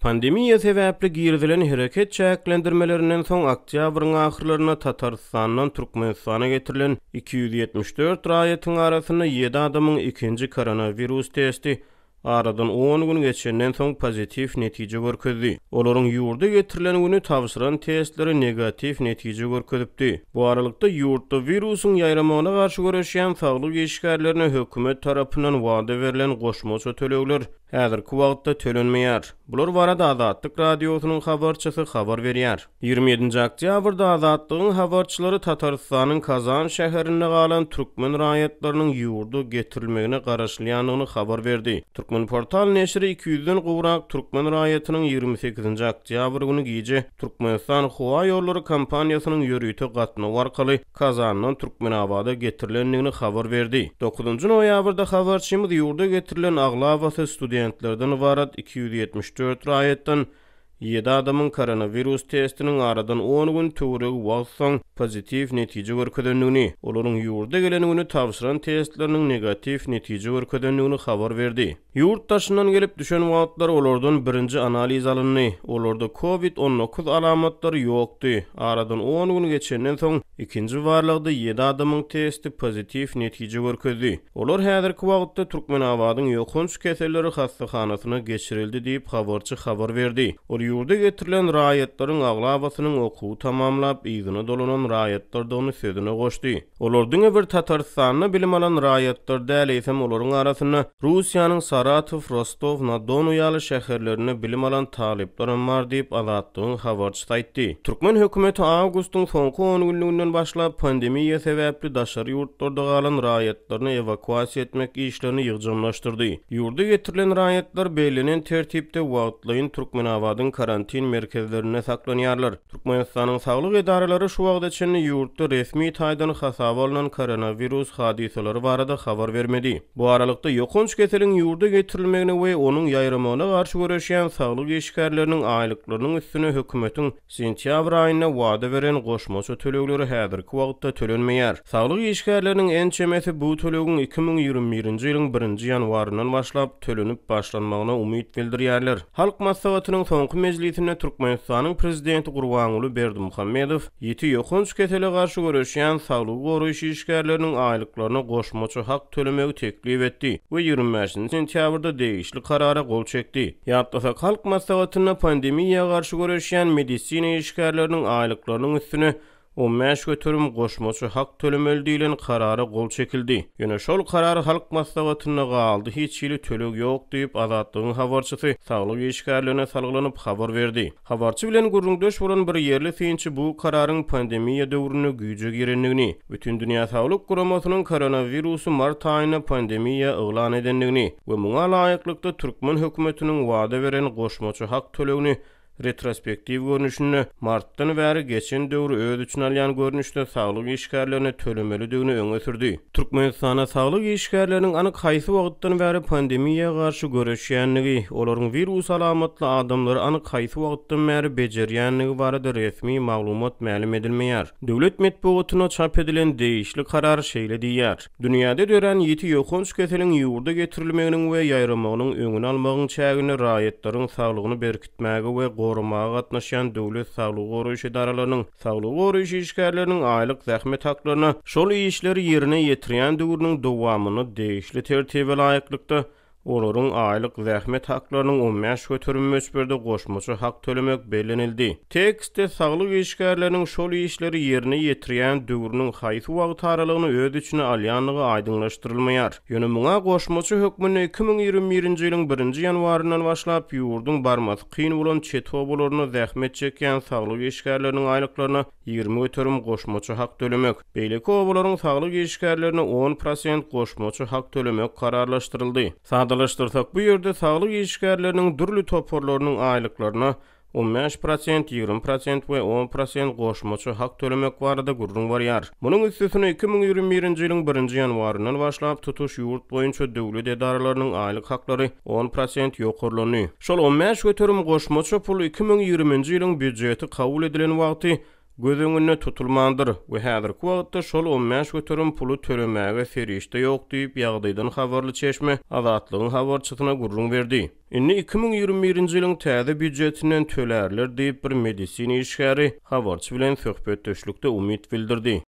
Pandemiýa sebäpli girizilen hereket çäklendirmelerinden soň oktýabryň ahyrlarynda Tatarystandan Türkmenistana getirilen 274 raýatyň arasynda ýedi adamyň ikinji koronawirus testi aradan on gün geçenden soň pozitiw netije görkezdi. Olaryň ýurda getirilen güni tabşyran testleri negatiw netije görkezipdi. Bu aralykda, ýurtda wirusyň ýaýramagyna garşy göreşýän saglyk işgärlerine hökümet tarapyndan wada berlen goşmaça tölegler häzirki wagtda tölenmeýär. Bular barada Azatlyk Radiosynyň habarçysy habar berýär. 27-nji oktýabrda Azatlygyň habarçylary Tatarystanyň Kazan şäherinde galan türkmen raýatlarynyň ýurda getirilmegine garaşylýandygyny habar berdi. Türkmenportal neşiri 200-den gowrak türkmen raýatynyň 28-nji oktýabr güni gije Türkmenistan howaýollary kompaniýasynyň ýörite gatnawy arkaly Kazandan Türkmenabada getirilendigini habar berdi. Dokuzynjy noýabrda habarçymyz ýurda getirilen aglabasy studentlerden ybarat 274 raýatdan ýedi adamyň koronawirus testiniň aradan on gün töweregi wagt soň pozitiw netije görkezendigini, olaryň ýurda gelen güni tabşyran testleriniň negatiw netije görkezendigini habar berdi. Ýurt daşyndan gelip düşen wagtlary olardan birinji analiz alyndy. Olarda covid 19 alamatlary ýokdy. Aradan on gün geçenden soň, ikinji barlagda ýedi adamyň testi pozitiw netije görkezdi. Olar häzirki wagtda Türkmenabadyň ýokanç keselleri hassahanasyna geçirildi diýip, habarçy habar berdi. Ol ýurda getirilen raýatlaryň aglabasynyň okuwy tamamlap, yzyna dolanan raýatlardygyny sözüne goşdy. Olar diňe bir Tatarystanda bilim alan raýatlar däl, eýsem olaryň arasynda Russiýanyň Saratow, Rostow-na-Donu ýaly şäherlerinde bilim alan talyplaram bar diýip, Azatlygyň habarçysy aýtdy. Türkmen hökümeti awgustyň soňky ongünlüginden başlap, pandemiýa sebäpli daşary ýurtlarda galan raýatlaryny ewakuasiýa etmek işlerini ýygjamlaşdyrdy. Ýurda getirilen raýatlar bellenen tertipde wagtlaýyn Türkmenabadyň karantin merkezlerinde saklanýarlar. Türkmenistanyň saglyk edaralary şu wagta çenli ýurtda resmi taýdan hasaba alnan koronawirus hadysalary barada habar bermedi. Bu aralykda, ýokanç keseliň ýurda getirilmegine we onuň ýaýramagyna garşy göreşýän saglyk işgärleriniň aýlyklarynyň üstüne hökümetiň sentýabr aýynda wada beren goşmaça tölegleri häzirki wagtda tölenmeýär. Saglyk işgärleriniň ençemesi bu tölegiň 2021-nji ýylyň birinji ýanwaryndan başlap tölenip başlanmagyna umyt bildirýärler. Halk Maslahatynyň soňky mejlisinde Türkmenistanyň Prezidenti Gurbanguly Berdimuhamedow ýiti ýokanç kesele garşy göreşýän saglygy goraýyş işgärleriniň aýlyklaryna goşmaça hak tölemegi teklip etdi we 25-nji sentýabrda degişli Karara gol çekdi. Ýatlasak, Halk Maslahatynda pandemiýa garşy göreşýän medisina işgärleriniň aýlyklarynyň üstüne 15% goşmaça hak tölemeli diýlen Karara gol çekildi. Ýöne şol karar Halk Maslahatynda galdy, hiç hili töleg ýok diýip, Azatlygyň habarçysy saglyk işgärlerine salgylanyp habar berdi. Habarçy bilen gürrüňdeş bolan bir ýerli synçy bu kararyň pandemiýa döwründe güýje girendigini, Bütindünýä Saglyk Guramasynyň koronawirusy mart aýynda pandemiýa yglan edendigini we muňa laýyklykda türkmen hökümetiniň wada beren goşmaça hak tölegini retrospektiw görnüşinde martdan bäri geçen döwri öz içine alýan görnüşde saglyk işgärlerine tölemelidigini öňe sürdi. Türkmenistanda saglyk işgärleriniň anyk haýsy wagtdan bäri pandemiýa garşy göreşýändigi, olaryň wirus alamatly adamlary anyk haýsy wagtdan bäri bejerýändigi barada resmi maglumat mälim edilmeýär. Döwlet metbugatynda çap edilen degişli karar şeýle diýýär, Dünýäde dörän ýiti ýokanç keseliň ýurda getirilmeginiň we ýaýramagynyň öňüni almagyň çäginde raýatlaryň saglygyny berkitmäge we goramaga gatnaşýan döwlet saglygy goraýyş edaralarynyň saglygy goraýyş işgärleriniň aýlyk zähmet haklaryna şol işleri ýerine ýetirýän döwrüniň dowamynda degişli tertibe laýyklykda Olaryň aýlyk zähmet haklarynyň 15% möçberde goşmaça hak tölemek bellenildi. Tekstde saglyk işgärleriniň şol işleri ýerine ýetirýän döwrüniň haýsy wagt aralygyny öz içine alýandygy aýdyňlaşdyrylmaýar. Ýöne muňa goşmaça hökmünde 2021-nji ýylyň birinji ýanwaryndan başlap ýurduň barmasy kyn bolan çet obalarynda zähmet çekýän saglyk işgärleriniň aýlyklaryna 20% goşmaça hak tölemek, beýleki obalaryň saglyk işgärlerine 10% goşmaça hak tölemek kararlaşdyryldy. Sadalaşdyrsak, bu ýerde saglyk işgärleriniň dürli toparlarynyň aýlyklaryna 15%, 20% we 10% goşmaça hak tölemek barada gürrüň barýar. Munuň üstesine 2021-nji ýylyň birinji ýanwaryndan başlap tutuş ýurt boýunça döwlet edaralarynyň aýlyk haklary 10% ýokarlandy. Şol 15% goşmaça pul 2020-nji ýylyň býujeti kabul edilen wagty. göz öňünde tutulmandyr we häzirki wagtda şol 15% puly tölemäge serişde ýok diýip, ýagdaýdan habarly çeşme Azatlygyň habarçysyna gürrüň berdi. Indi 2021-nji ýylyň täze býujetinden tölärler diýip, bir medisina işgäri habarçy bilen söhbetdeşlikde umyt bildirdi.